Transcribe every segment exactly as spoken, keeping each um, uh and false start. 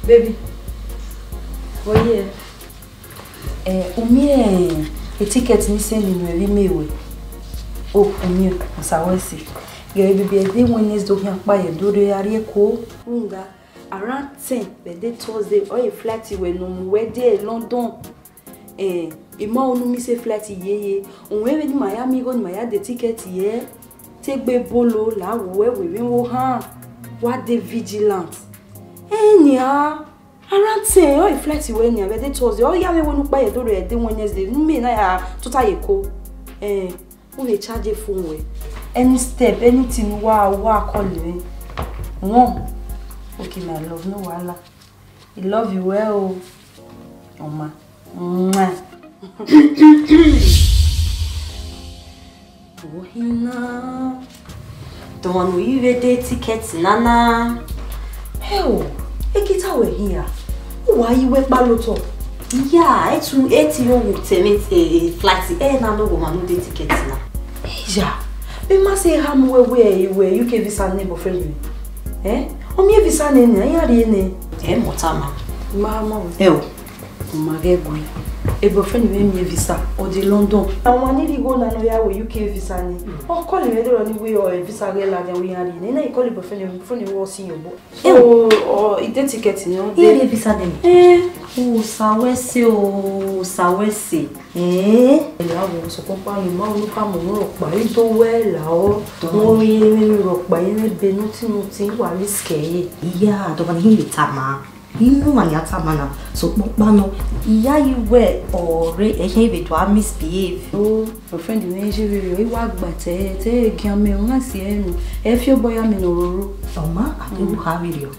Baby, wẹ ye? Eh, u miẹn e ticket ni send nuẹn vbe email wẹ? O, u miẹn, osa wẹ sẹ. Ghe baby, ẹdẹ Wednesday do khian kpa ye do rre a rrie Eko. Rhunmwuda, around ten vbe ẹdẹ Thursday, ọ e flight wẹ ne ọ mu wẹ de London. Eh, I ma unu miss flight yeye. Uwẹ vbene ima ya miẹn igho ne ima ya de ticket ye, te egbe bolo la wẹ wẹ vbe vbe ohan, wa de vigilant. Eh, nian, around ten, ọ e flight wẹ nian, vbe ẹdẹ Thursday, ọ ya vbe wẹ ne u kpa ye do rre ẹdẹ Wednesday, ne imẹ na ya tota ye Eko. Eh, u vbe charge phone wẹ. Any step, anything, wa, wa call me. One. Okay, my love, no wahala. I love you well, o. Ọma. Mwah. Ohina. Dọmwa ne u yi vbe de ticket na na. Heo, ekita wẹ hia. U wa yi wẹ kpa lotọ. Iya, etu, eti yo wu tẹmẹ, eh, eh, flight, eh, na no wo ma no de ticket na. Iya, me ma sẹ eha mu wẹ wẹ, wẹ U K visa ne boyfriend mwẹ. Eh? Ọ miẹn visa nẹ nian, iran rhie nẹ. Eh, mẹ tama. Ma, ma wẹ. Ẹ o. Ọ ma ghẹ gui. E boyfriend mwẹ miẹn visa, ọ de London. Ọmwa ni rhie igho na ne ọ ya wẹ U K visa nẹ. Ọ call mwẹ, de rọ ni wẹ, ọ, visa ghẹ ladian wẹ iran rhie nẹ. I na i call boyfriend mwẹ, boyfriend mwẹ wẹ ọ si yan obọ. So, ọ, i de ticket nẹ, ọ de. Iran rhie visa nẹ. Eh. Osa wẹ sẹ o, osa wẹ sẹ. Eh? Ẹ la wọ sọkpọkpa ni ma unu ka mu unu rhọkpa, I do wẹ la ọ. Dọ. Wọ rhie rhọkpa, ye mwẹ be nothing nothing, wa risk ẹre. Iya, dọmwa ne I vbe tama. I mu ma ya tama na, sọkpọkpa nọ. I ya yi wẹ ọre, ẹyẹn I vbe do a misbehave. O, your friend mwẹ je vberriọ, I wa gba te, te e gian mẹ, ọ gha si ẹre nọ. Ẹ fi obọ ya mẹ ne ọ roro. Ọma, a keghi ha vberriọ.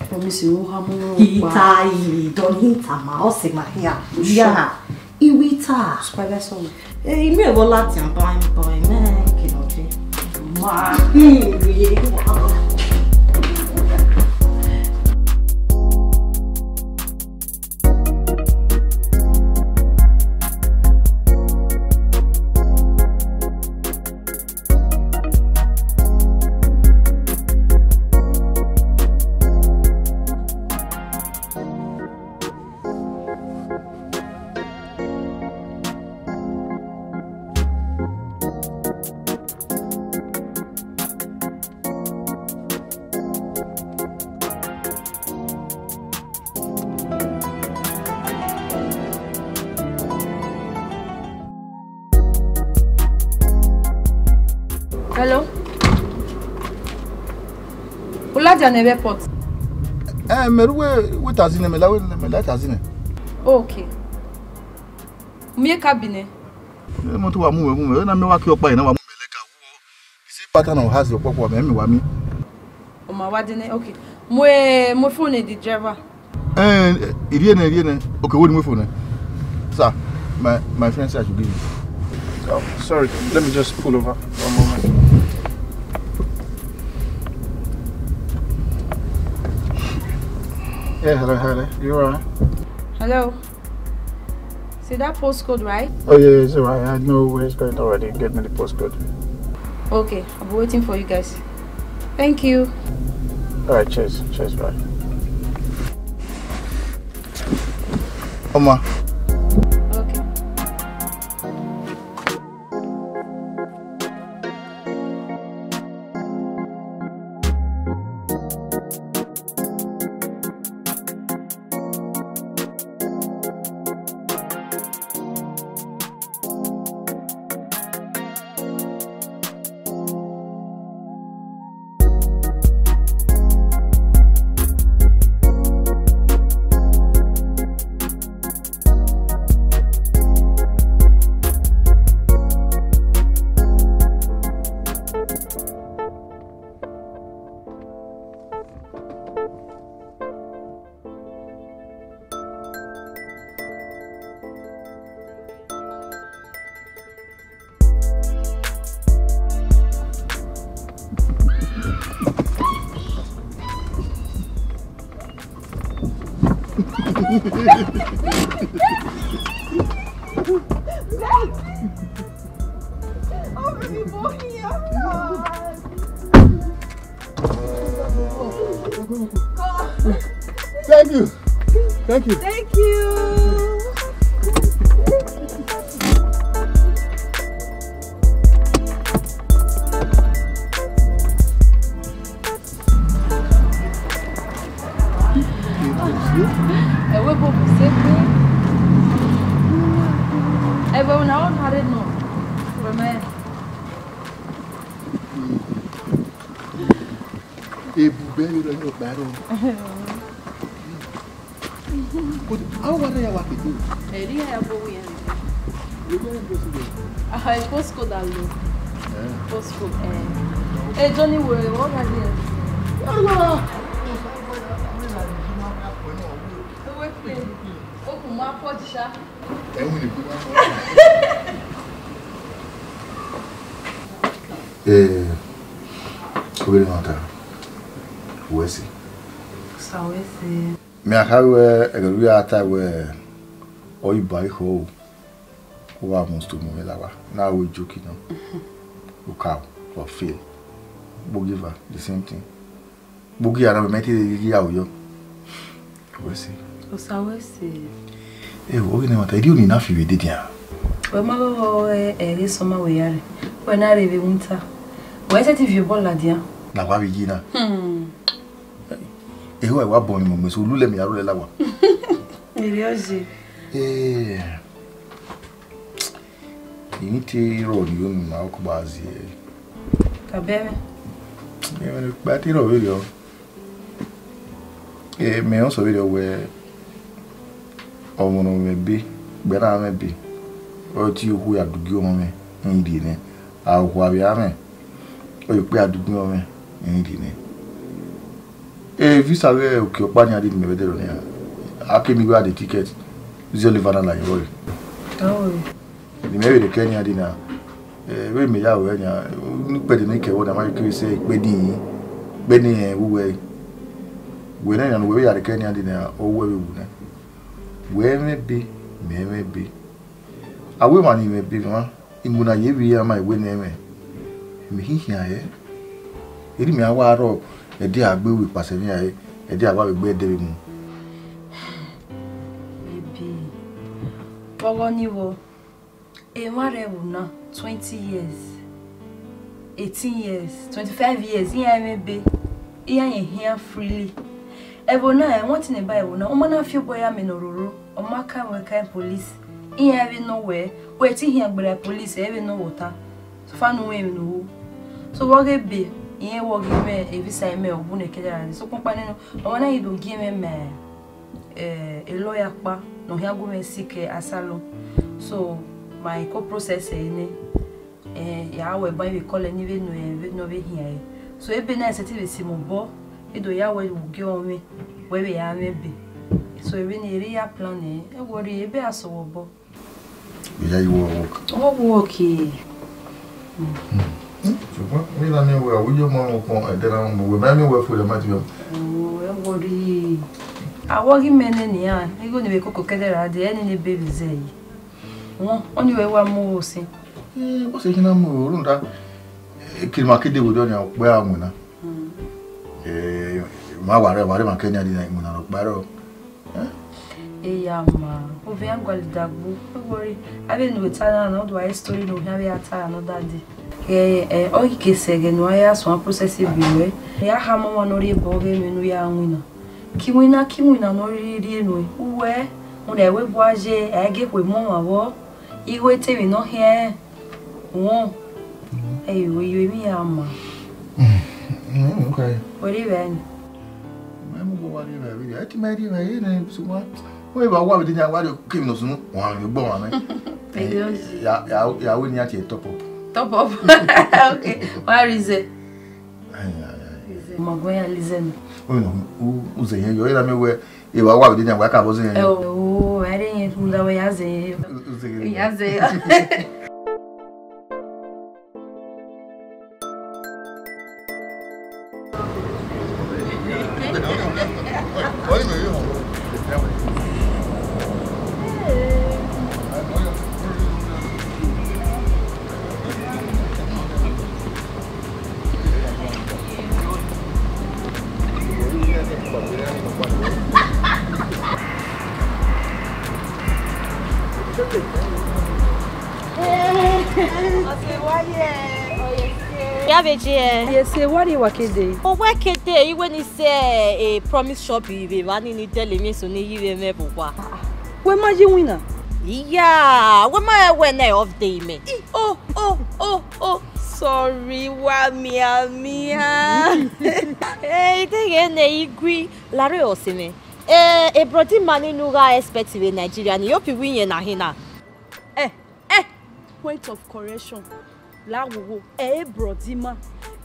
Promise, u ha mu unu rhọkpa. Ita yi, dọ ni tama, ọ sẹ ma hia. Sure. Ya. Iwita. Spider song. Eh, imi ẹvbo ladian bye bye, mẹ ke nọ je. Ma. Hmm, ye wa. Hello? U ladian ne vbe airport? Eh, mẹ ru wẹ, wẹ taxi nẹ, mẹ la, mẹ la taxi nẹ. Okay. Miẹn cabin nẹ. Eh, mọto wa mu mwẹ, mu mwẹ. Na mẹ wa ke ọkpa na wa mu mwẹ lẹka. Isi pata na ha zi ọkpọkpọ mẹ, mẹ wa mi. Ọ ma wa de nẹ, okay. Mu, mu phone the driver. Eh, I rhie nẹ, I rhie nẹ. Okay, wẹ ne I mu phone nẹ. Sir, my, my friend say I should give you. Oh, sorry, let me just pull over one moment. Yeah, hello, hello. You all right? Hello. See that postcode, right? Oh, yeah, yeah, it's all right. I know where it's going already. Get me the postcode. Okay, I'll be waiting for you guys. Thank you. All right, cheers. Cheers, bye. Oma. Okay. Thank you. Thank you. Thank you. Ẹvbo ebo bu sẹ egbe. Ẹvbo na ọ na rre nọ. Wẹ mẹ. Ebubẹ vbe rọ yọ gba rọ. Kódà, a wa rẹ ya wa kete. Eri ya ya bo wi ya. Eri ya bo wi ya. Ah, e postcode a lo. Eh. Postcode, eh. Eh, Johnny, we, what are you? Arua! Ewe pe, o ku ma fọ di sha. Ẹ wẹ ni ku ma fọ. Eh, obìnrin náà ta. Wẹ́sì. Sàwẹ́sì. Mẹ a kha wẹ ẹghẹ ne u ya ta wẹ ọ i ba ekhọe o, u gha mu stomu mwẹ lava, na wẹ joki nọ. U ka o, ọ fail. Gbogi eva, the same thing. Gbogi eva na mẹ te ghi ya yọ. Wẹ sẹ. Osa wẹ sẹ. E wo ghi ne ma ta, I di oni na fi vbe dede a. Wẹ ma ghọghọ ẹre sọma wẹ ya re. Wẹ na re vbe winter. Wẹ sẹ ti viọ obọ ladian. Na wa vbe yi na. Hmm. Eho ẹwa bọ ni mo mẹ so lulẹ mi aro lẹ la wa. Ere ọje. Eh. Ini te rọ ni onu ma ọkọ ba zie. Ka bẹ mẹ. Mẹ mẹ kpa te rọ vbe rọ. Eh, mẹ ọsọ vbe rọ wẹ ọmọ nọ mẹ be, gbẹra mẹ be. Ọ ti okhu ya dugi ọmọ mẹ, n ri nẹ. A okhu avbe amẹ. Ọ yo kpe a dugi ọmọ mẹ, n ri nẹ. E visa vbe oke ọkpa nian dede mẹ vbe dẹrọ nian. A ke mi wẹ a de ticket. Zẹ Oliver na la yọ rẹ. Oh. Ni mẹ vbe rre kẹ nian dede na. Eh, vbe mẹ ya wẹ nian, ni kpẹdẹ ne kẹ wẹ na ma kere sẹ ikpẹdẹ yin. Ikpẹdẹ yin uwẹ. Wẹ na nian wẹ vbe ya rre kẹ nian dede na, ọ wẹ vbe wu nẹ. Wẹ mwẹ be, mẹ mwẹ be. A wẹ emwa ni mwẹ be mwa. Iwinna ye vbe iran ma wẹ ne ẹmwẹ, mẹ khin khian hẹ. Erha mẹ a wa rrọọ, ẹdẹ a gbe ru ikpasẹ mẹ a re, ẹdẹ a wa vbe gbe ẹdẹ vbe mu. Ebi, ọghọ ni vbọ, emwa rre ẹvbo na, twenty years, eighteen years, twenty-five years, iran mwẹ be, iran ye khian freely. Ẹvbo na, ẹmwẹ ọtẹn ne ba ẹvbo na, ọ ma na fi obọ ya amẹ ne ọ roro, ọ ma ka ẹmwẹ ka police. Iran vbe nọ wẹ, wẹ te hian gberra police, ẹ vbe nọ wẹ ọta. So far ne u mwẹ emwi ne u ru. So vbe ọ ghe ebe, irẹn vbe ọ ghi mwẹ e visa mẹ, ọ bu nẹ kẹdẹ ra re. Sokpan ọkpa nene, ọmwa na ghi do gie mwẹ mẹ, eh, e lawyer kpa, ne ọ khian gu mwẹ seek asylum. So, ma i ko process ẹre nẹ. Eh, ya wẹ ban vbe call ni vbe nu, vbe nọ vbe hian ẹre. So ebe na sẹtin vbe si mu obọ, e do ya wẹ vbe ugie ọmwẹ, wẹ vbe ya mwẹ ebe. So ebe ni erha ya plan ẹre, ẹ worry, ebe a sẹ vbe obọ. Vbe ya yi work. Ọ work. Hmm. Ṣùgbọ́n mi la ni wẹ, àwọn yóò máa ń pọn ẹ̀dẹ́ náà mọ̀ wẹ̀, mẹ́rin wẹ̀ fún ẹ̀ máa ti yọ. Oh, ẹ worry. Awọ ghi mẹ nẹ nian, igho ni vbe koko kẹdẹ ra dee, ẹni ne ebe vbe zẹ yi. Wọn, ọni wẹ wa mu oro sin. Eh, what's a hina mu oro runda? Eh, kiri ma kede wo dọ ni a kpẹ a mu na. Hmm. Eh, ma wa re, wa re ma kẹ ni a di na mu na ro kpa ro. Eh? Eya ma, ovbi iran gualọ dagbo. No worry. Avbe ne u ta na, na ọ do a story ne ovbi iran vbe a ta another day. Eh, eh, ọ ghi ke sẹ ẹghẹ ne u a ya suẹn process egbe ruẹ. Ya khama ọmwa ne ọ rhie obọ ọghe emwi ne u ya winna. Ke iwinna, ke iwinna ne ọ rhirhi rhie nuẹn. Uwẹ, rhunmwuda ẹvbo ebua ye, a i gie ekhue mu ọmwa vbọ. Igho etẹn emwi ne ọ khian rẹn. Wọn. Ẹi ru iyo emwi ya ma. Mm, okay. Wẹ rri vbe ẹre ni? Mẹ mu obọ wa rri vbe ẹre, ẹ ti mẹ rri vbe ẹre ne suma. Wẹ vbe a wa vbe de yan wa rri kevbe ne ọ sunu, wa vbe gbe ọmwa mẹ. Ẹi de ọ yi. Ya, ya, ya wẹ ne a tie top up. Top up. Okay. Wa rri zẹ. Ai, ai, ai. Zẹ. Ma gu ya li zẹ nọ. Ọ nọ, u, u zẹ yẹn yọ, ira mẹ wẹ, e wa wa vbe de yan wa ka bọ zẹ yẹn. Ẹ o, o, ẹ rẹ yẹn, u da wẹ ya zẹ yẹn. U, u zẹ yẹn. Ya zẹ yẹn. Avbe je ẹ. Yes, eh, wa rrie wa kede. Owẹ kede, iwẹ ni sẹ, eh, Promise Shop vbe evba ni, ni dẹlẹ emwi eso ne I yi vbe mwẹ vbe owa. Wẹ ma yi winna? Iya, wẹ ma rẹn wẹ ne off day mẹ. I, oh, oh, oh, oh, sorry, wa mianmian. Eh, I deghẹ ne I gui, la rre ọse mwẹ. Eh, e brother ima ni ne u gha expect vbe Nigeria ni, I hope wẹ irẹn na hin na. Eh, eh, point of correction. La wowo, ẹ i re brother ima,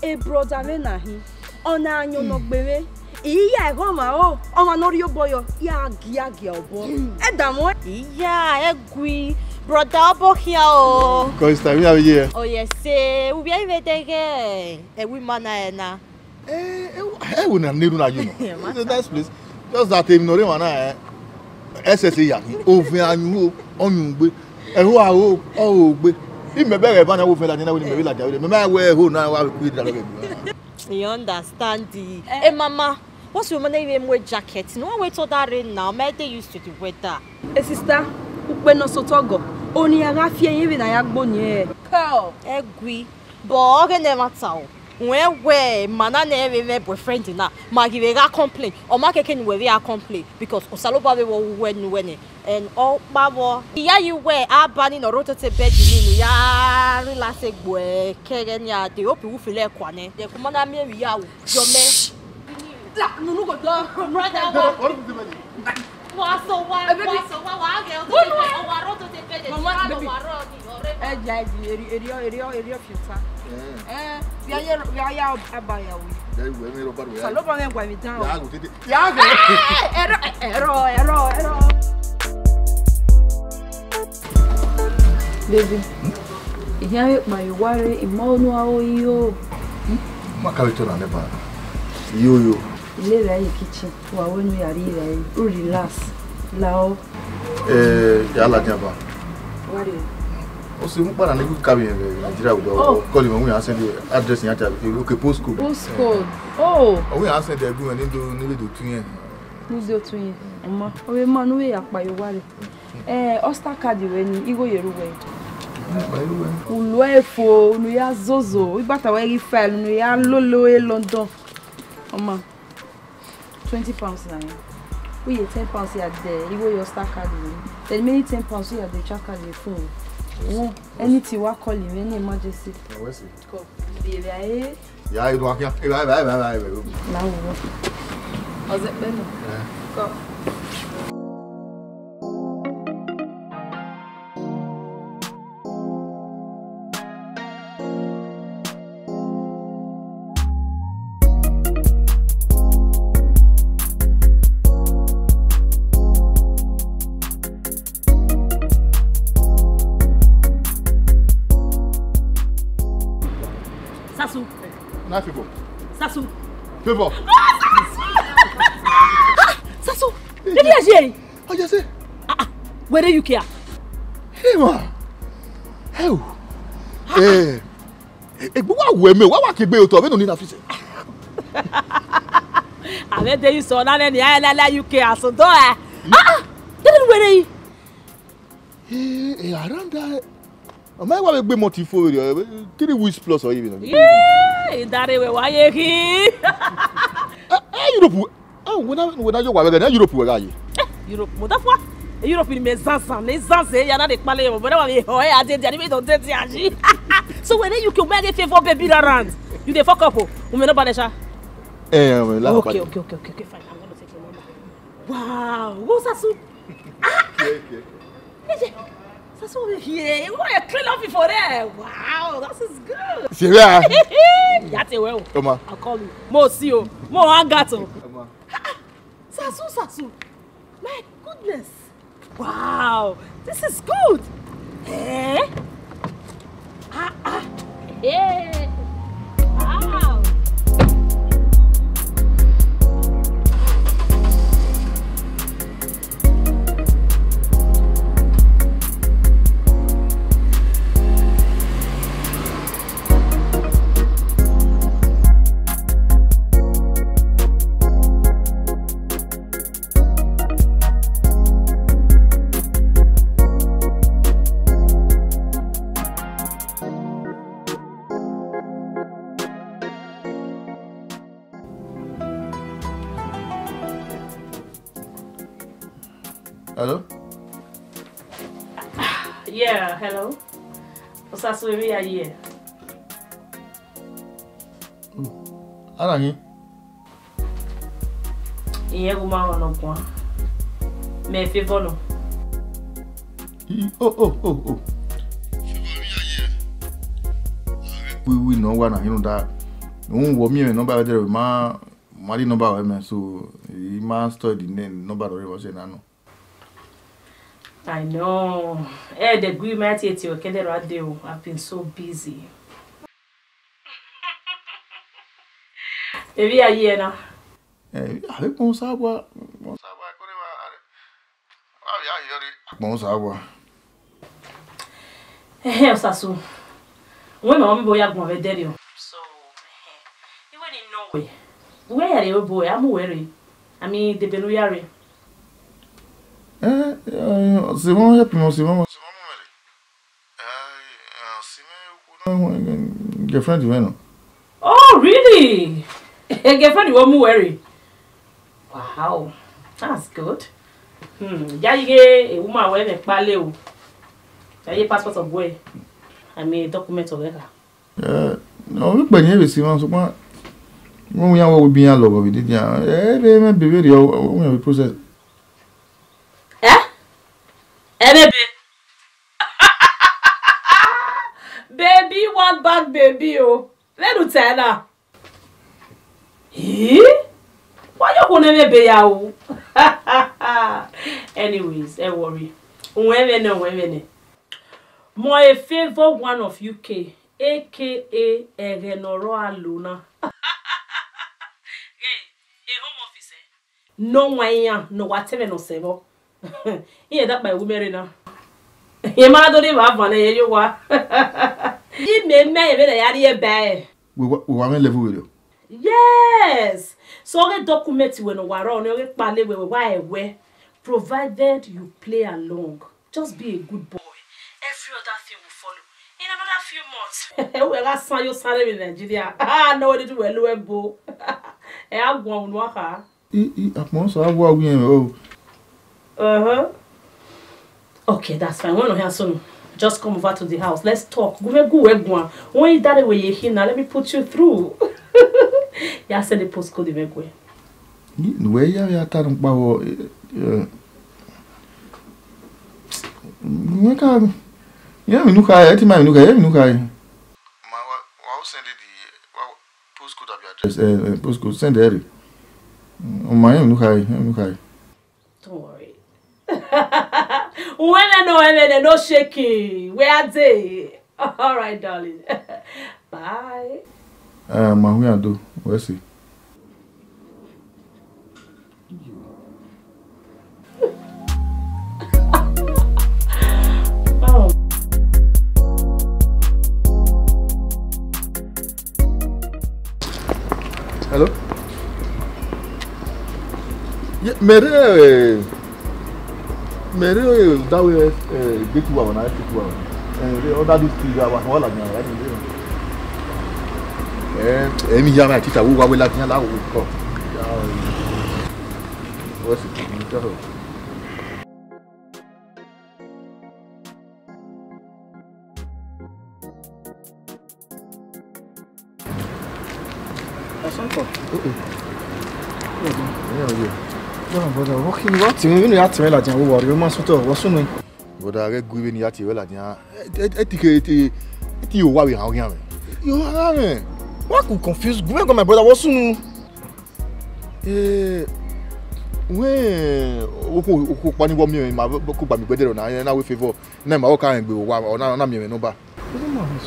e brother mwẹ na hin, ọna ayọn nọ gbe mwẹ, I ya ẹghẹ ọmwa ro, ọmwa ne ọ rhie obọ yọ, ya giagia obọ. Ẹ danmwẹ. Iya, ẹ gui, brother ọbọ khian o. Cause time ya ye. Oh yes, eh, u vbe vbe deghẹ ẹvbo ima na ẹre na. Eh, eh, eh, we na neru na, you know. It's a nice place. Just that, eh, no re wana, eh. S S A ya ni. Ovẹn ayun o, ọyun gbe. Ẹho aro, ọro gbe. Imẹ bẹghe eva na wo vẹn ladian na, wẹ ne imẹ vbe ladian vbe. Mẹ ma wẹ ẹho na wa ku da lọghẹ. You understand the. Eh, mama, what's your money even with jacket? No one wait till that rain now. May they used to the weather. Eh, sister, ukpe nọ sotọ gọ. Oni a gha fi ẹyin vbe na ya gbo ni ẹ. Cool. Ẹ gui. But ọghe ne ẹmwata o, wẹ wẹ ma na nẹ vbe mwẹ boyfriend na, ma ghi vbe gha complain, ọ ma keke ne uwẹ vbe gha complain, because Osanobua vbe vbọ ru uwẹ ne uwẹ nẹ, and ọ kpa vbọ. Iyayi wẹ a ba ni ne ọ rre otete bed ni ne u ya relax egbe kẹghẹ ni a de, hope u feel ẹkua nẹ. Dẹ ku ma na miẹn vbe iyawu, yọ mẹ. La, nunu go dọ. Brother, wa. Wa so wa, wa so wa, wa ghe o to te, wa ro to te pele. Mama, baby. Wa ro ni, ọre. Ẹ ja, ẹ di, eri, eri, eri, eri ọfiọta. Eh. Eh, ya, ya, ya, ya, aba ya wi. Ya wi, ẹ mi ro ba ro ya. Osanobua mwẹ gua mi dan o. Ya go tete. Ya go. Eh, ẹrọ, ẹrọ, ẹrọ, ẹrọ. Baby, I khian vbe kpa ye owa rre, I ma unu aro yo. Ma ka vbe tọ na nẹ ba. Yo, yo. I le vbe ye kitchen. Wa wẹ ne u ya rri ivba ẹre, u relax, lao. Eh, ya ladian ba. Wa rrie. O se mu kpara ne u ka vbe Nigeria vbe. Oh. Call him, we ya send the address yan ta, okay, postcode. Postcode. Oh. We ya send the agreement ni do, ni do tu yen. Ni do tu yen. Ọma, ovbe ma ne u vbe ya kpa ye owa rre. Eh, Oyster card wẹ ni, igho ye ru wẹ. Kpa ye ru wẹ. U lo ẹre fo, unu ya zozo, igbata wẹ ghi file, unu ya lolo e London. Ọma. Twenty pounds na yan. U ye ten pounds ya de, igho ye Oyster card ni. Then many ten pounds u ya de Oyster card ni fun. Wo, anything wa call him, any emergency. Wẹ si. Come, be there, eh? Ya, idu akia. Eba, eba, eba, eba, eba. Na wo. Ọzọ kpẹ nọ. Eh. Come. Sasu. Na Favour. Sasu. Favour. Oh, Sasu! Ah, Sasu! Baby, are you? How you say? Ah, ah. Where are you here? Hey, man. Hey. Eh. Egbe wa wẹ mẹ, wa wa ke egbe otọ, vbene ọ ni na fi sẹ. Avbe de yu sọ na nẹ ni, a la la U K asọn dọ ẹ. Ah, ah, dede wẹ rre yi. Eh, eh, around that, ọ ma wa vbe gbe mọti fo vberriọ, eh, three weeks plus ọ yi vbe nọ. Yeah, I dare wẹ wa ye khin. Eh, eh, Europe, Ah, wẹ na, wẹ na yo wa vbe ẹghẹ ne Europe wẹ gha ye. Eh, Europe, motherfucker. Europe ni mẹ zanzan, ne zanzan ya na de kpale yo, but na wa vbe ho e a de dia, ni me don de dia ji. So when you come, I dey favor baby around. You dey fuck up o. U mẹ no bad sha. Eh, eh, la. Okay, okay, okay, okay, okay, fine. I'm gonna take your number. Wow, what's that soup? Ah! Okay, okay. Eje, Sasu here. What a clean up for there. Wow, that is good. Sure. That's a well. Come on. I'll call you. Mo see you. Mo hang out. Come on. Sasu, Sasu. My goodness. Wow, this is good. Eh? Ah, ah. Eh. Wow. Hello? Yeah, hello. Osasu, emwi ya ye? Ana hin? Iyẹn gu ma rọ nọ guan. Mẹ Favour nọ. I, o, o, o, o. Favour, emwi ya ye? Wiwi nọ wa na hin rhunmwuda. Uhunmwu wẹ miẹn mwẹ nọmba vbe dẹrẹ ma, ma rhie nọmba ruẹ mẹ, so I ma store the name, nọmba ruẹ vbe ọse na nọ. I know. Ẹ dẹ gui ma tie tie kẹdẹ ra de o. I've been so busy. Emwi ya ye na? Eh, avbe kpọn sa wa, kpọn sa wa kore wa, wa ya yọrre. Kpọn sa wa. Ẹhẹn, Osasu. Wẹ ma ọmọ ya guan vbe dẹrriọ. So, ẹhẹn. Iwe ni nọ wẹ. Uwẹ ya rre obo, a mu wẹ rre. Ami debe ne u ya rre. Eh, eh, Simon help me, Simon, Simon mu mwẹ rre. Eh, eh, Simon, girlfriend mwẹ nọ. Oh, really? Girlfriend wẹ mu wẹ rre? Wow, that's good. Hmm, ya yi ghe, e woman wẹ vbe kpale o. Ya ye passport of where? I mean, document of where? Eh, ọ vbe kpẹ ni vbe si mwa, sokpan, wẹ iran wẹ bi iran lọghọ vbe dede iran. Eh, vbe mwẹ be vberriọ, ọ, ọ, ọ, process. Eh? Ẹ vbe be? Baby want back baby o. Vbene u ta na? Ih? Wa ye okhuo ne vbe be ya o. Anyways, ẹ worry. Uwẹ vbe nẹ, uwẹ vbe nẹ. Mọ e Favour one of U K, A K A ẹghẹ ne ọ rrọọ alo na. Ghẹ, e home office, eh? Ne ọ wan iran ne ọ wa te mwẹ ne ọ sẹ vbọ. Iran da kpa ẹwu mẹ rre na. Rẹn ma na do rhie evba van nẹ, rẹn ye owa. Imẹ mẹ vbene ya rhie ba ẹre. Wẹ wa, wẹ wa mwẹ level vberriọ? Yes. So, ọghe document wẹ ne ọ wa rrọọ nẹ, ọghe kpale wẹ, wẹ wa ẹwẹ, provided you play along. Just be a good boy. Every other thing will follow in another few months. Wẹ gha san yo sare vbe Nigeria. Ah, no, wẹ dede wẹ lo ẹbo. Ẹ a guan unu a kha. I, I, akpọn sẹ a wa wi ẹmwẹ o. Uh-huh. Okay, that's fine. When you hear soon, just come over to the house. Let's talk. Gu mwẹ gu wẹ guan. When you daddy wẹ ye khin na, let me put you through. Ya send the postcode mwẹ gue. Ni, ne uwẹ ya vbe a ta nọ kpa vbọ, eh, eh, wẹ ka, iran emwi ne u kha re, ẹ ti ma emwi ne u kha re, emwi ne u kha re. Ma wa, wa o send the, wa, postcode abi address, eh, eh, postcode, send ẹre. Mm, ọ ma rẹn emwi ne u kha re, emwi ne u kha re. Don't worry. Uwẹ nẹ, no, ẹmwẹ nẹ, no shaking. Where are they? All right, darling. Bye. Eh, ma hu iran do, wẹ si. Oh. Hello? Yeah, mẹ rre, mẹ rre, eh, that way, eh, gate wa na, gate wa. Eh, the other this thing, wa, wa la nya, right? Eh, eh, mi ya na, teacher, wo wa we la nya la wo ko. What's it? Asọnkọ. Uh-uh. Yeah, yeah. No, brother, what can you, what you mean? You have to tell me that you worry. You must talk. What's your name? Brother, I get good when you have to tell me that. Etike, eti, eti, you worry how you are. You are. What could confuse? Go and go, my brother. What's your name? Eh, wẹ, o ko, o ko pani vbọ miẹn ma ko gba mi gbẹdẹ na, na wẹ Favour. Na ma o ka rẹn gbe wa, ọ na, ọ na miẹn mwẹ nọmba.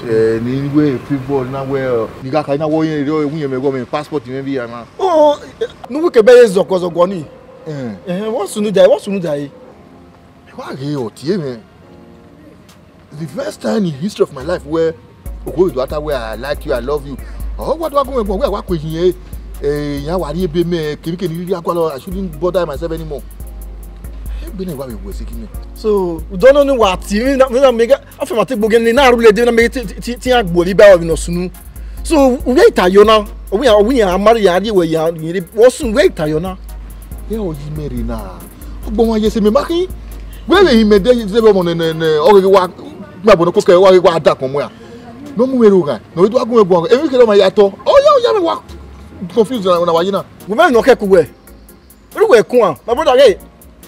Eh, ni wẹ Favour na wẹ, ni gha ka na wẹ, ẹ, ẹ, wi yẹn mẹ gọ mẹ passport mẹ vbe ya na. Oh, nu wẹ ke bẹ ye zọkọ zọkọ ni. Eh. Eh, what's new there? What's new there? Wa ghe ọtie mwẹ. The first time in history of my life where Okoye do ata where I like you, I love you. Oh, what do I go and where I work with you? Eh, ya worry be me, kini kini ya kwalo, I shouldn't bother myself anymore. Hey, be ne wa be we siki me. So, you don't know what team, na, na make, I feel my take again, na rule dey, na make ti, ti, ti agbo bi ba, no sunu. So, where it are you now? We are, we are married, ya, we are, what's, where it are you now? Yeah, oh, you married now. Gbọmwa ye se mẹ ma khin. Wẹ vbe hin mẹ de ze vbe ọmọ nẹ, nẹ, nẹ, ọ ghe wa, ma bọ nẹ koko, wa ghe wa da kọn mu ya. Ne ọ mu mwẹ rhughan, ne ọ do gu mwẹ guan. Emwi kherhe ọ ma ya tọ. Ọ ya, ọ ya mwẹ wa confuse na, na wa ye na. Wẹ mẹ nọ khẹke uwẹ. Ru wẹ kuan, my brother, hey,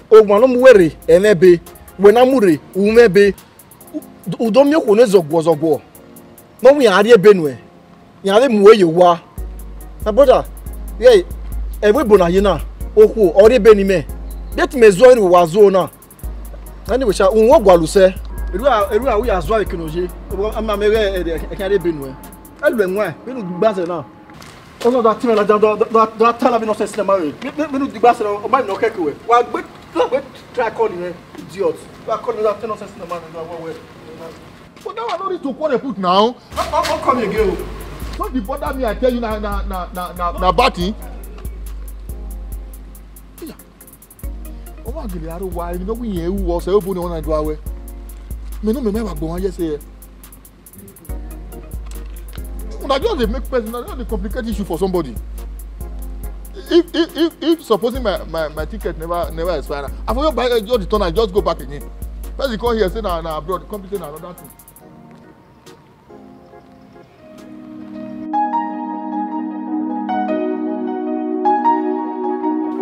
owan ne ọ mu wẹ rre, ẹmwẹ ebe. Wẹ na mu rre, u mwẹ ebe. U, u do miẹn okhuo ne zọguọ zọguọ. Ne ọ wẹ iran rhie ebe nuẹn. Iran vbe mu uwẹ ye owa. My brother, yeah, ẹvbo ebo na ye na, okhuo ọ rhie ebe ne imẹ. Deghẹ te imẹ zuọ vbene wa zuọ na. Anyway sha, uhunmwu ọ gualọ sẹ. Erua, erua, u ya zuọ vbe eke ne ọ ye. Ama mẹ ghẹ ẹkẹn rhie ebe nuẹn. Ẹ lu ẹwaẹn, vbene u gba sẹ na. Ọna da tẹn ladian, da, da, da, da ta na vbe nonsense na ma rre. Vbene u gba sẹ na, ọ ma emwi ne ọ khẹke wẹ. Wa gbe, wa gbe try call mwẹ, idiot. Wa call mwẹ da tẹn nonsense na ma rre, wa wẹ. But that one no need to quarrel put now. Don't, don't, don't call me again o. Don't dey bother me, I tell you, na, na, na, na, na, na bad thing. Iya. Ọ wa gele aro wa, emwi ne ọ wẹ irẹn ru, ọ sẹ obo ne ọ na do aro. Mẹ ne mẹ ma wa gbọmwa ye sẹ. Una just dey make person, una just dey complicate issue for somebody. If, if, if, if supposing my, my, my ticket never, never expire, I for just buy, just return and just go back again. Person come here say na, na abroad, come be say na another thing.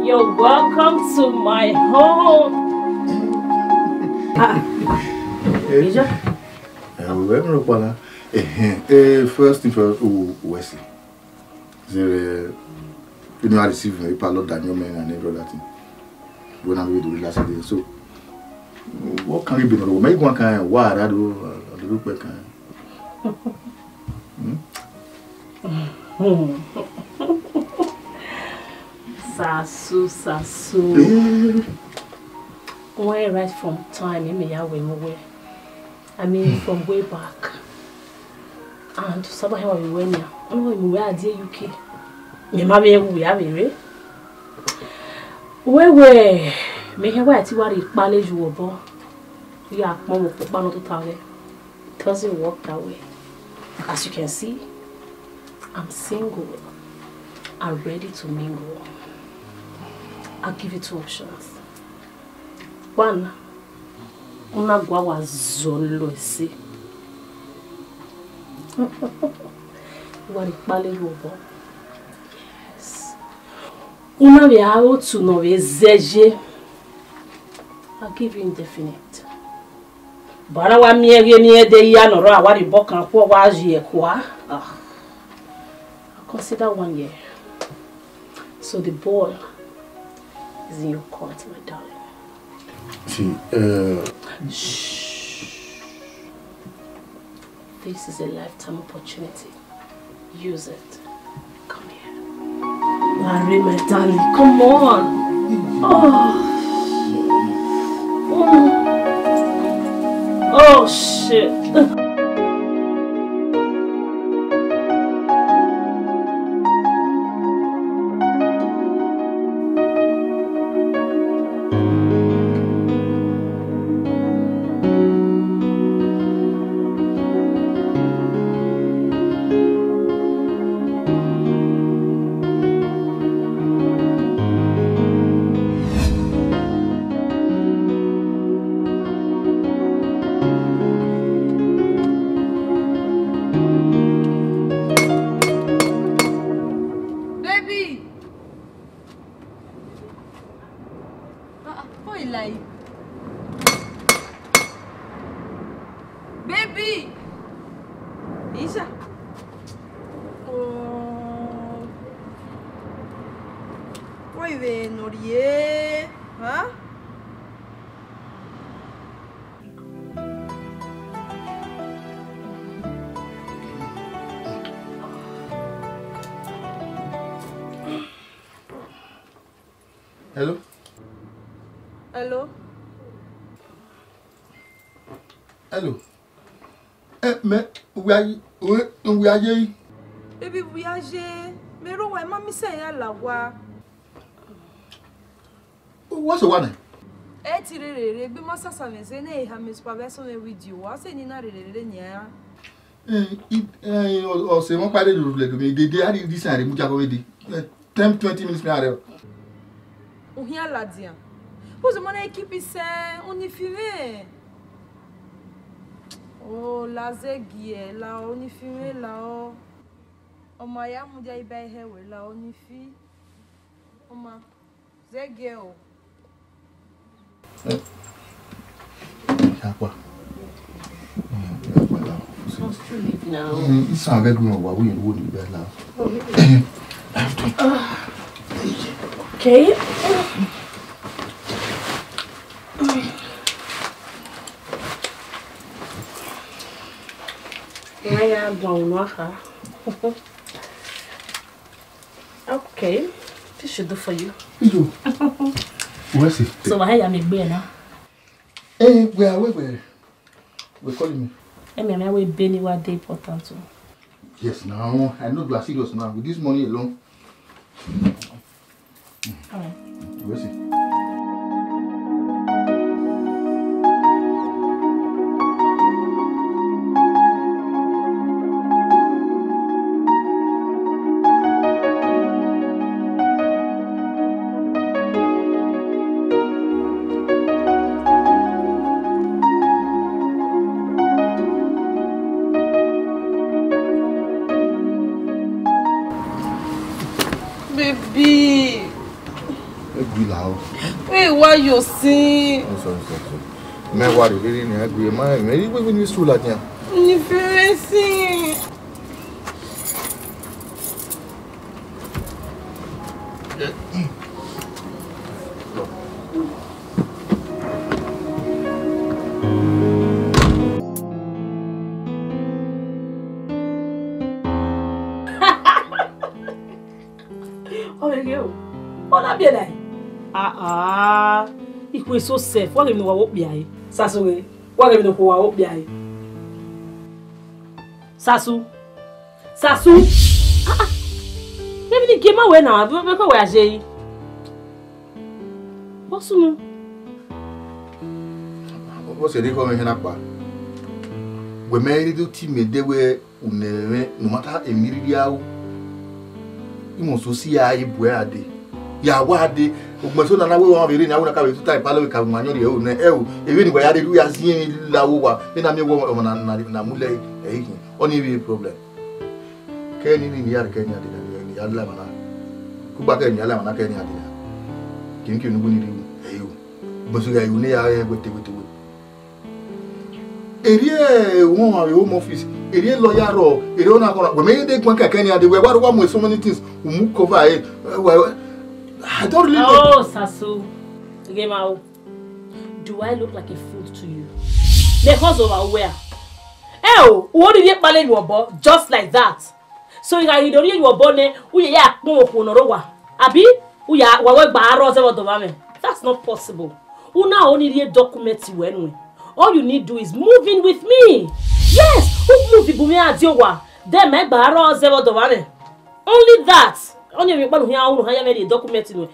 You're welcome to my home. Ah, Ija. Eh, we no kpala. Eh, eh, eh, first thing first, u, u wẹ si. Zẹvbe, you know, I receive me, pa lọ da nyọ mẹ na ne brother thing. When I do the last day, so, what can you be no? Make one kind, why I do, I do look back kind. Hmm? Sasu, Sasu. Eh. Why right from time, me ya we mo we. I mean, from way back. And Saba here we were near. Oh, we were at the U K. Me ma be we are very. Where we me here where ti wa ri pale ju obo. Ya pon mo pupa no to tale. Doesn't work that way. As you can see, I'm single. I'm ready to mingle. I'll give you two options. One, una gua wa zolo ese. Wa ri pale vbe obọ. Yes. Una vbe aro otu ne ọ vbe zẹ ye. I give you indefinite. But a wa miẹn ghe ne irẹn de ya ne ọ rre, a wa rhie obọ kan khuọ, wa ye ẹkua. Ah. I consider one year. So the ball is in your court, my darling. See, uh, shh. This is a lifetime opportunity. Use it. Come here. Larry, my darling, come on. Oh. Mm. Oh, shit. Baby! Ah, ah, why you lie? Baby! Isha. Oh. Why you were not here? Huh? Hello? Hello? Hello? Eh, mẹ, uwẹ a ye, uwẹ, uwẹ a ye yi? Baby, uwẹ a ye, mẹ rọ wa, ma miss ya la wa. Wa so wa nẹ? Ẹ ti rere rere, egbe ma sasa mwẹ zẹ ne eha mẹ supervisor mwẹ video, wa sẹ ne I na rere rere nian. Eh, i, eh, ọ, ọ sẹ mọ kpa rere ruru lẹ do mẹ dede, a rhie this time rre mu jabọ vbe dee. Eh, ten, twenty minutes mẹ a rre. U khian ladian. Post ma na keep sẹ, ọni fi mwẹ. O, la zẹgiẹ, la ọni fi mwẹ, la ọ. Ọ ma ya mudia iba ihẹ wẹ, la ọni fi. Ọ ma zẹgiẹ o. Eh, akpa. Mm, akpa la. It's too late now. Mm, isan ghẹ gu mwẹ wa, wẹ irẹn wo ni bẹ la. Okay. Iran ya dọn unu akha. Okay, this should do for you. Ijo. Wẹ si. So, wa ya mi gbe na. Eh, where, where, where? We calling me. Emi, mi a wẹ ebe ni wa dey important o. Yes, now I know you are serious now with this money alone. All right. Wẹ si. Baby. Egui la o. Wẹ wa yo sin. Oh, sorry, sorry, sorry. Mẹ wa rhirhi ne a gbe ma, mẹ ri wẹ ni su ladian. Ni fẹrẹ sin. Ọ vbe ghe o. Ọ na biẹ na. Ah, ah. Ikhue so sef, wa ghe emwi ne wa wo kpia re. Sasu ghe, wa ghe emwi ne okhuo wa wo kpia re. Sasu. Sasu. Ah, ah. Emwi ni gie ma wẹ na, vbe, vbe kọ wẹ a ye yi? Vbọ sunu? Vbọ sẹ ne I khọ mwẹ hẹ na kpa? Wẹ mẹ rhie do tie mẹ dẹ wẹ unẹ mwẹ, no matter emwi rhirhi a ru, I must si a i bu ẹre dee. Ya wa dee, ugbẹn eso na na wẹ ọmwa vbe rre ne a wẹ na ka vbe tuta ipalọ vbe ka vbe ma yọn rhie ẹro nẹ, ẹro, evbene wa ya rre, u ya ziẹn emwi la vbe owa, vbene a miẹn wẹ ọmwa na, na, na mu lẹ ẹre, ẹ i khin, ọnii vbe problem. Kẹ ni, ni, ni ya rre kẹ ni a dee, ni, ni ya la emwa na. Kugba kẹ ni a la emwa na kẹ ni a dee. Kemikemi ne u wini rhie ru, ẹ i ru. Ugbẹn eso gha ru ne ya rre wẹtẹwẹtẹwẹ. Erriẹ uwọmwa vbe home office, erriẹ lawyer rrọọ, erriẹ ọna khọna, wẹ mẹ i de guan kẹkẹ nian dee, wẹ wa rre wa mu so many things, u mu cover ẹre. Wẹ, I don't really know. Oh, Sasu. Ghe ma o. Do I look like a fool to you? Mẹ khọ zọ vbe uwẹ a? Ẹ o, u ho ni rhie kpale emwi obọ just like that. So I gha ghi do rhie emwi obọ nẹ, u ye ya kpọnmwẹ okhuo ne ọ rre owa, abi u ya wa wẹ gba rrọọ zẹ vbe ọdọ mwẹ? That's not possible. U na ho ni rhie document wẹ nuẹn. All you need do is move in with me. Yes, u move bu mwẹ a die owa. Then mẹ gba rrọọ zẹ vbe ọdọ mwẹ. Only that. Ọnii emwi ọkpa ne u khian ru ne u khian ya mwẹ rhie document nuẹn.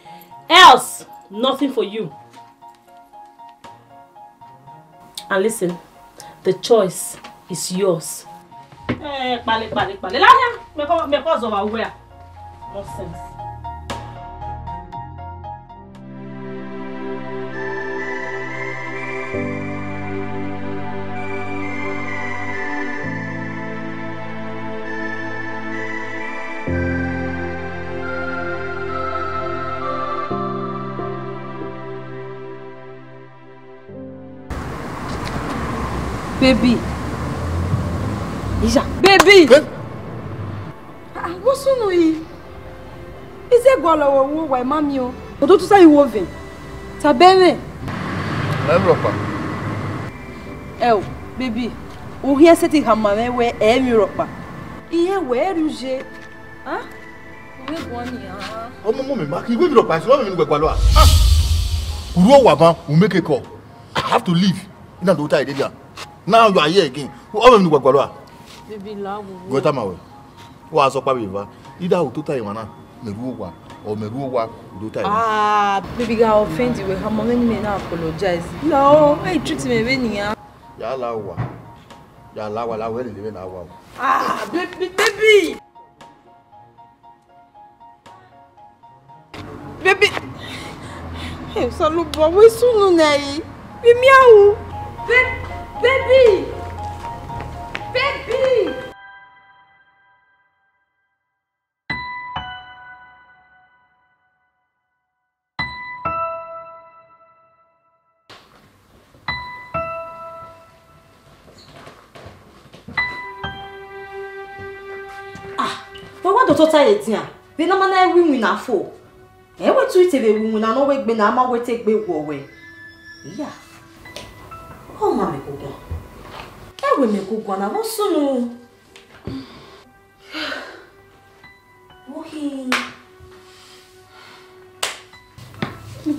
Else, nothing for you. And listen, the choice is yours. Eh, kpale, kpale, kpale. Lahia, mẹ kọ, mẹ kọ zọ vbe uwẹ a. Nonsense. Baby. Iya, baby. Eh? Ah, vbọ sunu yi? Ize gualọ wẹ wo wa ma miẹn o. Odotusa yi wo vẹn. Taba ẹmwẹ. Ẹ rhọkpa. Ẹ o, baby. U khian sẹtin khama mwẹ wẹ ẹ i mwẹ rhọkpa. Irẹn wẹ ẹ rrie uye. Ah? U vbe guan nian. Ọmọ, ọmọ mi, ma khin, wẹ emwi rhọkpa, sẹ ọmọ mi ne uwẹ gualọ a? Ah! U rre owa ban, u make call. I have to leave. I na do ta ẹre dia. Now you are here again. Ọmọ mi ne uwẹ gualọ a? Baby, la wo. Ghe tama wẹ. Wa sẹ ọkpa vbe eva. Either u tota emwa na, mẹ rre owa, or mẹ rre owa, u do ta emwa. Ah, baby, gha offend wẹ, khama mwẹ ne imẹ na apologize. No, why you treat me vbe nian? Ya la owa. Ya la owa, la wẹ lele vbe na owa o. Ah, baby, baby. Baby. Hey, Osanobua, wẹ sunu nẹ i. Vbe miẹn ru? Ba-, baby! Baby! Ah, wẹ wa do tota ye edian, vbe ne a ma na ru iwinna fo? Ẹ wẹ tu ite vbe ru iwinna ne ọ wẹ gbe na, a ma wẹ te gbe wọ wẹ. Iya, ọ ma mẹ guguan. Ẹ wẹ mẹ guguan na, vbọ sunu? Vbọ khin?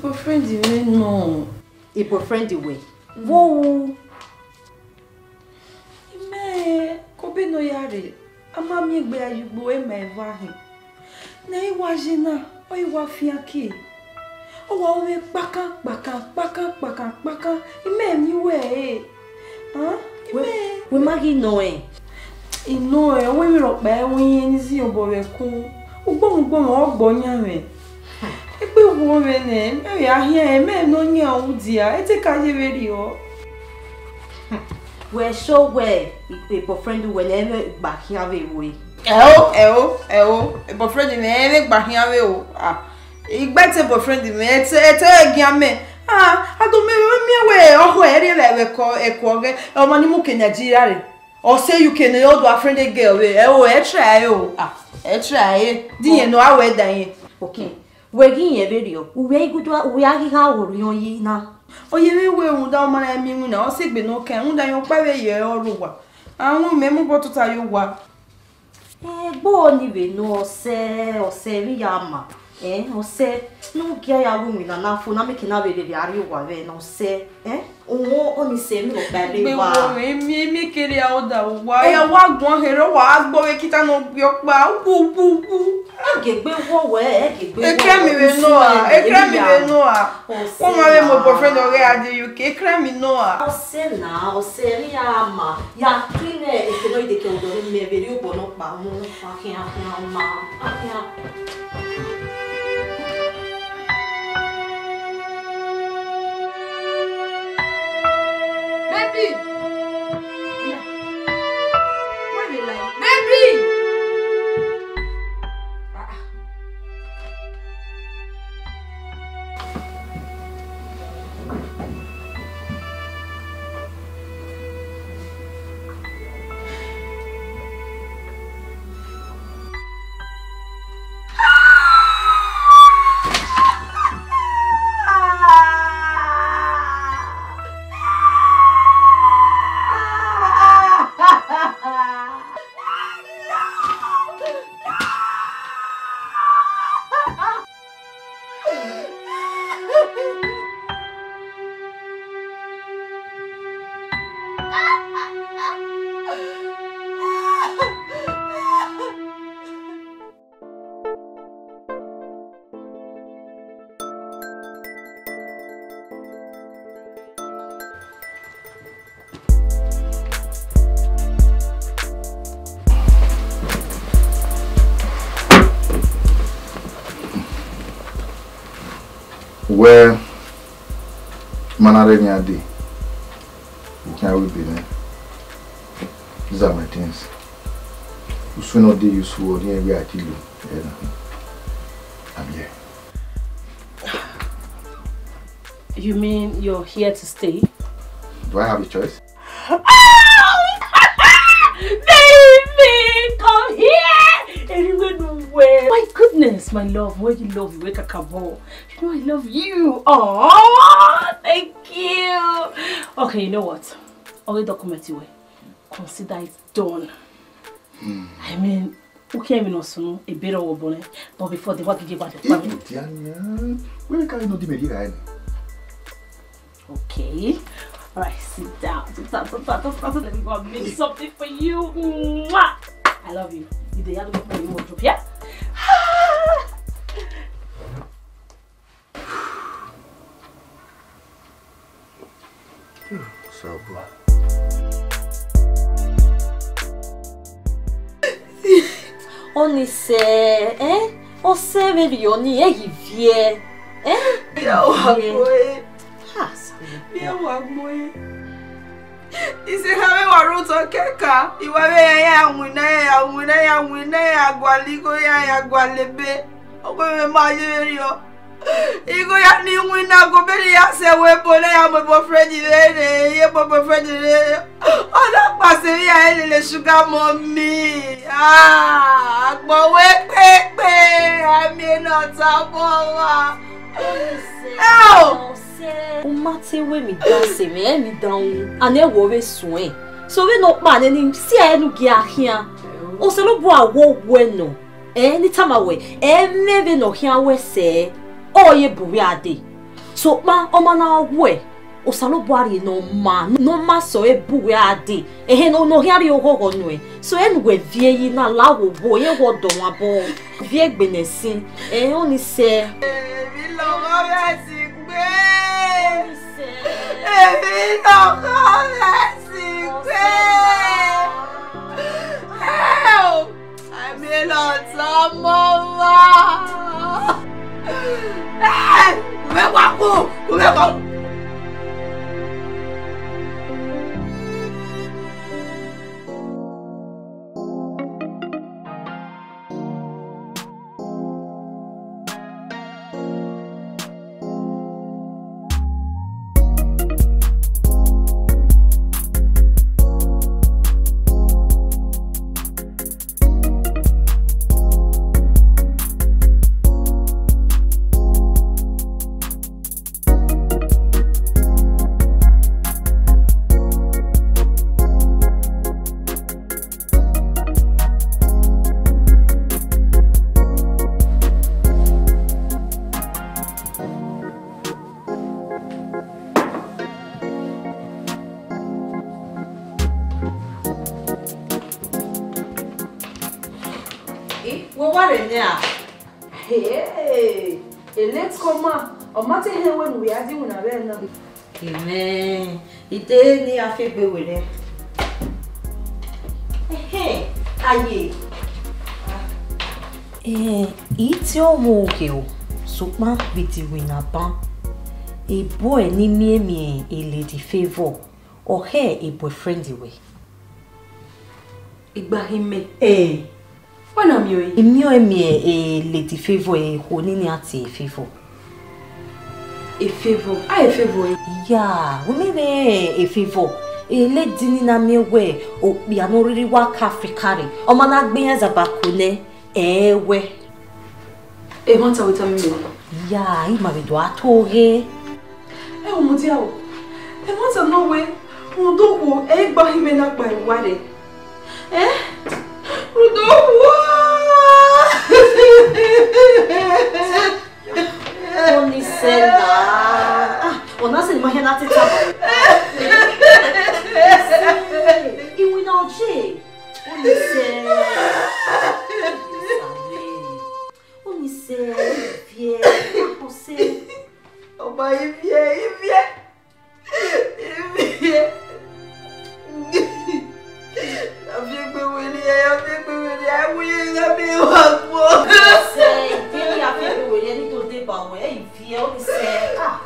Boyfriend mwẹ nọ. E boyfriend wẹ? Vbo ru? Imẹ, ke obọ ne ọ ya rre, a ma miẹn egbe ya ye ugbo, ẹ ma eva hin. Ne ẹ i wa ye na, ọ i wa fian kie. Ọ wa ru mwẹ kpakan, kpakan, kpakan, kpakan, kpakan. Imẹ miẹn uwẹ ẹre. Hàn? Wẹ, imẹ. Wẹ ma ghi nọ ẹn? I nọ ẹn, ọ wẹ vberriọ ọkpa ẹre, ọ irẹn ni zin obọ vbe ẹkun. Ugbọmwẹ ugbọmwẹ, ọ gbe ọ yan mwẹ. Egbe wọọ mwẹ nẹ, mẹ vbe a khian ẹn, mẹ ne ọ yan udia, ẹ te ka ye vberriọ. Wẹ sure wẹ e boyfriend wẹ ne ẹ i vbe gba khian vbe ru ẹre? Ẹo, ẹo, ẹo, boyfriend mwẹ ẹ i vbe gba khian vbe ru. Ah, I gbe te boyfriend mwẹ, ẹ te, ẹ te gian mẹ. Ah, a do miẹn, miẹn wẹ ọhọ ẹ rhie vbe ẹko, ẹko ọghẹ, ọmọ ni mu ke Nigeria rre. Ọ sẹ U K ne ọ do a friend girl vbe, ẹo, ẹ try o. Ah, ẹ try e. Di yẹn nọ, a wẹ da yẹn. Okay. Wẹ ghi yẹn vberriọ, uwẹ i gudu, uwẹ a ghi gha orhiọn yi na. Ọ ye vbe wẹ rhunmwuda ọmọ na miẹn iwinna, ọ sẹ egbe ne ọ kan, rhunmwuda irẹn ọkpa vbe ye ẹre ọ rre owa. A wọn mẹ mu obọ tota ye owa. Ẹgbe ọni vbe nọ, ọsẹ, ọsẹ vbe ya ma, ẹn, ọsẹ, ne u gie a ya ru iwinna na fo, na mieke na vbe rherhe a rrie owa vbe ẹna, ọsẹ, ẹn, uhunmwu ọni sẹ emwi ne ọ kpa ẹre. Egbe wa. Wọọ mwẹ, emi, emi kere a ọda owa. Ẹ ya wa guan kherhe, ọ wa gbe ovbi ẹkita ne ọ gbe ọkpa, wu, wu, wu. Ẹ ghe egbe wọọ wẹ, ẹ ghe egbe wọọ wẹ. Ekrẹmi vbe nọ a, ekrẹmi vbe nọ a. Ọsẹ na. Wẹ ma vbe mu boyfriend ọghe a die U K, ekrẹmi nọ a. Ọsẹ na, ọsẹ ne I ya ma, ya clean eke nọ, I de ke odọ ne mẹ vbe rrie obọ nọkpa, mu nọkpa khian, khian, ọma, khian. Baby! Where you like? Baby! Ah, ah. Wẹ ma na rre emwi a dee, u khian ru ebe nẹ. These are my things. Usun ne ọ de ye usun, ọ rhie ẹre a ti lo ẹre na. I'm here. You mean you're here to stay? Do I have a choice? Baby, come here! Anywhere, no way. My goodness, my love, where you love you, where kakabo. You know I love you. Oh, thank you. Okay, you know what? All the documents you were, consider it done. I mean, u khian emwi ne ọ sunu, ebe rre ọvbokhan nẹ, but before the work, you want to. Ibu dia nian, wẹ vbe ka vbe nọ di mẹ rhie ra nẹ? Okay. All right, sit down, sit down, sit down, sit down, sit down. Let me go and make something for you. Mwah! I love you. You dey have to put your wardrobe, yeah? Sabo. Ọni sẹ, eh? Ọ sẹ vberriọ ni, ẹ ghi viẹ. Eh? Vbe a wa gbe ẹre? Ha, Osanobua. Vbe a wa gbe ẹre? Ise kha vbe wa rre otọ kẹkan, I wa vbe ya ya winna, ya ya winna, ya winna, ya gualọ igho, ya ya gualọ ebe. Ọ wẹ vbe ma ye vberriọ. Igho ya ni winna, gu obọ ne I ya sẹ ẹvbo ebo ne I ya mu boyfriend vbe rre, I ye mu boyfriend rre. Ọ na kpasẹ vbe I ya lele sugar mommy. Ah, agbọn wẹ kpekpe, a miẹn ne ọ tama ọmwa. Eo! U ma te wẹ emwi dan sẹ mwẹ, emwi dan ru, and ẹvbo vbe suẹn. So vbene ọkpa nene, si ẹre ne u gie a khian. Osanobua wo wẹ nọ, ẹ, ne I tama wẹ, ẹmwẹ vbene ọ khian wẹ sẹ, ọ ye bu uwẹ a dee. Sokpan ọmọ na wẹ, Osanobua rhie ne ọ ma, ne ọ ma sẹ ọre bu uwẹ a dee. Ẹhẹn, ne ọ khian rhie oghọghọ nuẹn. So, ẹre ne uwẹ viẹ yi na la wo wo, ye wẹ ọdọ wan bọ. Viẹ egbe ne ẹsin, ẹ, ọni sẹ. Emwi lọghọ mwẹ si gbe. Emwi lọghọ mwẹ si gbe. Eo! Ai, miẹn ne ọ tama ọmwa. Ẹ! U vbe wa ku, u vbe wa. Eh, wẹ wa rre nẹ a? Hey, a late comer, ọ ma te họn wẹ ne u ya di winna vbe na. Amen. I te ne a fi egbe werriẹ. Ehe, aye. Eh, I te ọmọ oke o, sokpan vbe te winna ban. Ebo ẹre ne I miẹn miẹn e Lady Favour, ọ khẹ e boyfriend wẹ. Igbahiẹn mẹ. Eh. Wẹ na miẹn ọẹn? I miẹn ọẹn miẹn e Lady Favour, e okhuo ne a tie Favour. E Favour? A e Favour ẹre? Ya, wẹ miẹn vbe e Favour, e lady ni na miẹn wẹ okpia ne ọ rhirhi wa ke Africa rre, ọ ma na gbe iran zaba ko nẹ, ẹ wẹ. Ẹmwata wẹ tama mẹ. Ya, I ma vbe do a to ghe. Ẹ, u mudia o. Ẹmwata nọ wẹ, rhunmwuda okhuo, ẹ i gba hin mwẹ na kpa ẹre uwa rre. Ẹ? Rhunmwuda okhuo. Ọni sẹ na. Ah, ọna sẹ ne ima khian na te tama. Iwinna ọ ye. Ọni sẹ. Ọni sẹ, viẹ, ọ sẹ. Ọba, I viẹ, I viẹ, I viẹ. A fi egbe werriẹ, a fi egbe werriẹ, a wu ye gha miẹn wa gbọ. Sẹ, I te ne a fi egbe werriẹ, ne I do deba wẹ, I viẹ, ọ sẹ. Ah.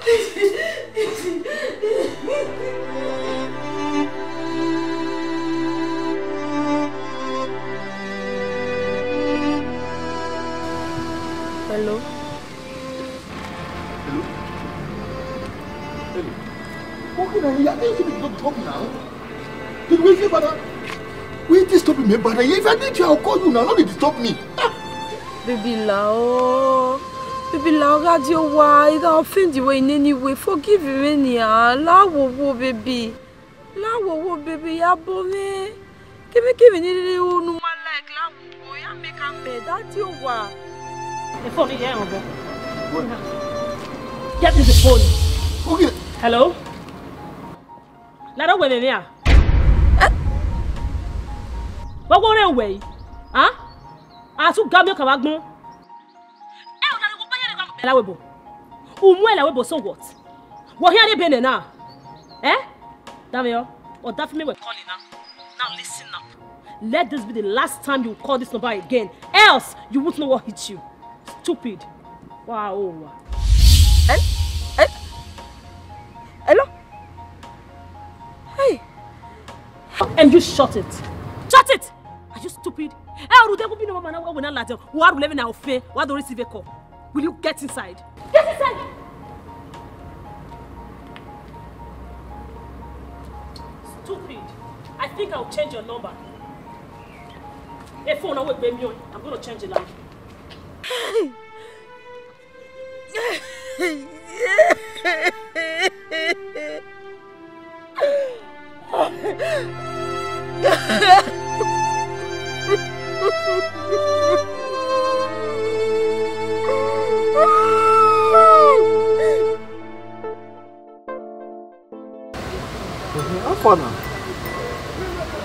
Hello? Hello? Hello? What kind of, I tell you to stop now. Did we see, brother? We disturb me, brother. If I need you, I'll call you now. Don't disturb me. Ah! Baby, lao. Baby, lao, gha die owa. I gha offend you in any way. Forgive me, nia. La wo wo, baby. La wo wo, baby, ya bo mwẹ. Kevbe kevbe ni rhirhi ru ne u ma like, la wo wo, ya make am bed, a die owa. The phone, yeah, my boy. Get me the phone. Okay. Hello? Laro wẹ mwẹ a? Wa wo re wẹ? Ah? A su ga mi ka wa gbọn. Ẹ, ọna ni wo kpa yẹrẹ gha mu ẹla webo. U mu ẹla webo, so what? Wọ hian rre ebe nẹ na? Eh? Davio, ọ da fi me wẹ calling now. Now listen up. Let this be the last time you call this number again. Else, you won't know what hit you. Stupid. Wow. Eh? Eh? Hello? Hey! And you shut it. Shut it! Are you stupid? Eh, orude ku bi no mama na, we na la dem. Wa ru leve na ofe, wa do receive a call. Will you get inside? Get inside! Stupid. I think I'll change your number. A phone na we gbe mi o. I'm gonna change the line. How far now?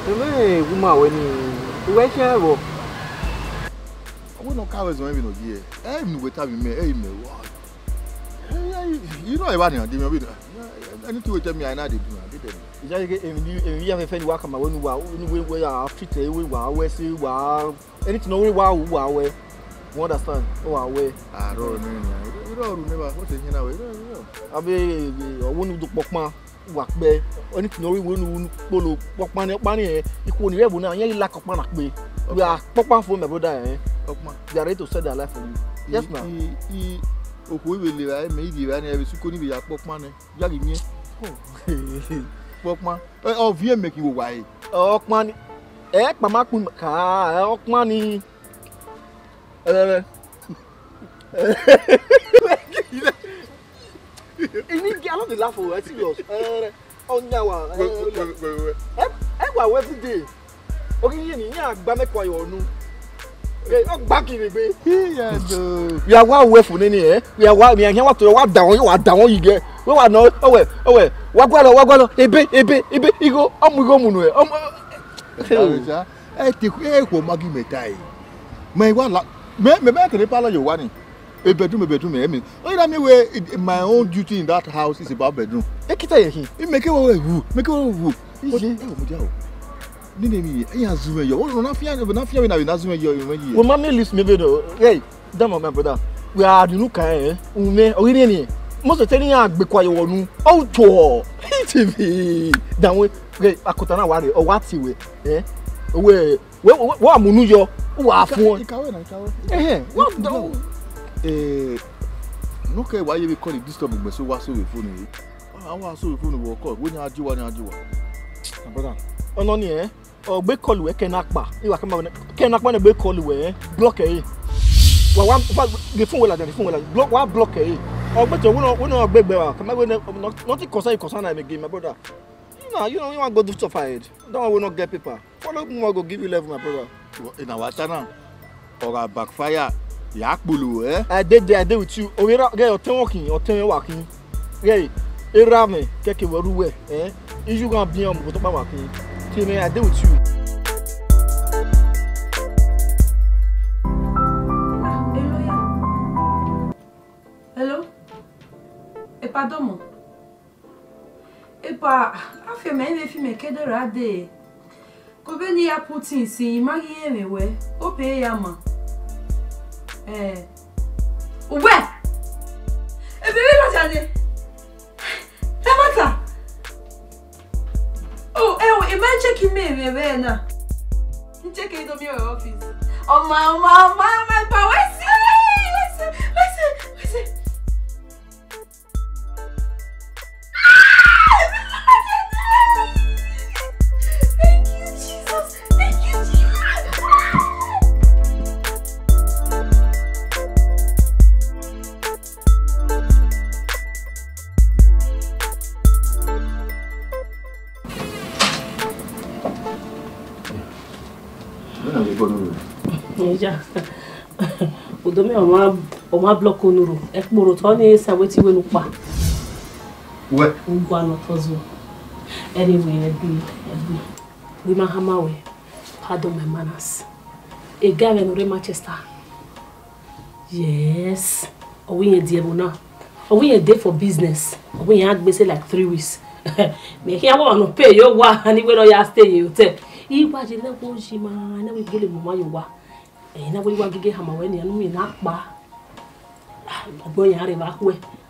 Ẹmwẹ woman wẹ ni, uwẹ khian vbọ? Wẹ nọ ka vbe zọn emwi nọ ye, ẹ emwi ne uwẹ tama mẹ, ẹ i mẹ wa. Ẹ, ẹ, you know, I want to do me, anything you tell me, I know they do, I did them. Ijaye ke emwi ni, emwi ya fẹfẹ ni wa kama wẹ nu wa, nu wẹ, wẹ ya treat ẹ, wẹ wa, wẹ se wa, anything no wa, wa wẹ. You understand? Wa wẹ. Aro ne ni, you don't remember what you know, you don't. Abe, ọwọ nu do kpọkpan. Wa kpẹ, anything ne ọ rre iwẹ unu, unu kpolo, kpọkpan ni, ọkpa ni, eh, ikhuo ni rre ẹvbo na, iran i like ọkpa na kpe. We are kpọkpan for my brother, eh. Ọkpa. They are ready to sell their life for you. Yes, I, now. I, I, okhuo i vbe le ra, mẹ i rhie ra ni, ẹ vbe suko ni vbe ya kpọkpan nẹ. Ya ghi miẹn. Oh. Kpọkpan. Ẹ, ọ viẹ mẹ khin vbe owa ẹre. Ọkpa ni. Ẹ kpama kpun ka, ẹ, ọkpa ni. Ẹ, ẹ, ẹ. Ini gi, I no dey laugh o, I serious. Eh, ọnya wa, eh, wait, wait, wait, wait. Eh, eh, wa wẹ every day. Ogi ye ni, ya gba mẹ kua yo nu. Eh, ọ gba kiri gbe. Iya do. We are wa we fu nene, eh. We are wa, we are here wa to, wa da wọn, wa da wọn yi gẹ. We wa nọ, ọwẹ, ọwẹ. Wa gua lọ, wa gua lọ. Ebe, ebe, ebe, igho, ọmọ igho munu, eh. Ọmọ. Ẹ te, ẹ khuọ ma gi mẹ ta e. Mẹ wa la, mẹ, mẹ, mẹ kere pa la yo wa ni. A bedroom, a bedroom, I mean. Oh, you know me where it, my own duty in that house is about bedroom. E kita ye hin. I make it wu, make it wu. Iye. Ẹ wo mo ja o. Ni ne mi, e ya zu me yo. O na fi, na fi na, na zu me yo, me yi. Wo ma me list me be do. Hey, that my brother. We are the new kind, eh? Ume, o ni ni. Mo se teni ya gbe kwa yo wonu. O to. T V. That way. Hey, akota na wa re. O wa ti we. Eh? We Wẹ, wẹ, wẹ, wa mu unu yọ, wa fun. Ikawe na, ikawe. Ẹhẹn, wa da. Eh, no kẹ wa ye vbe call disturb gbẹ so wa so vbe phone re. Wa, wa so vbe phone wọ call, wẹ yan ajo wa, yan ajo wa. My brother. Ọnọ ni, eh? Ọ gbe call wẹ kẹ na kpa. Iwa kẹ ma wẹ kẹ na kpa ne gbe call wẹ, eh? Block ẹ. Wa, wa, wa, the phone wẹ ladian, the phone wẹ ladian. Block, wa block ẹ. Ọ gbe to, wẹ no, wẹ no gbe gbe wa. Kama wẹ no, nothing concern you concern am again, my brother. You know, you know, you want go do stuff ahead. That one will not get paper. Follow me, I go give you level, my brother. Ina wa ta na, ọ gha backfire, ya kpolo, eh? I dey there, I dey with you. Ovbi erha, ghe, ọtẹn mwẹ ọkin, ọtẹn mwẹ wa khin. Ghe, erha mwẹ, kẹke wẹ ru wẹ, eh? Iju ghan bian mu, kotokpa wa khin. Tie mwẹ, I dey with you. Ah, hello, yeah. Hello? Epa, domo. Epa, afiẹmẹ i vbe fi mẹ ke do ra dee. Kobeni I ya put in sin, I ma ghi rẹn mwẹ wẹ, hope e ya ma. Eh. Uwẹ! Ebe vbe lọdia nẹ? Lamata! Oh, eh, oh, I ma check email mwẹ vbe na. I check e do miẹn office. Ọma, ọma, ọma, ọma, epa, wẹ sẹ, wẹ sẹ, wẹ sẹ, wẹ sẹ. Thank you, Jesus. Thank you, Jesus. Wẹ na vbe bọ nurho? Iya. Udomi ọmwa, ọmwa block onurho. Ẹkpo rre otọ ni sa wẹ te wẹ ne u kpa. Wẹ? U gua nọ tọ zo. Anyway, ẹgbe, ẹgbe. Wẹ ma hama wẹ, pardon my manners. A guy wẹ ne ọ rre Manchester. Yes. Ọ wẹ irẹn die ẹvbo na. Ọ wẹ irẹn dey for business. Ọ wẹ irẹn a gbe se like three weeks. Mẹ khian wẹ ọmwa ne ọ pay ye owa, ne I wẹ ne ọ ya stay ye hotel. I wa ye ne ẹvbo yi ma, ne ẹvbo gele mu ma ye owa. Ẹ, ne ẹvbo yi wa gege hama wẹ nian, ne u miẹn na kpa. Ah, ọ gbe ọyan rre vbe akhuẹ.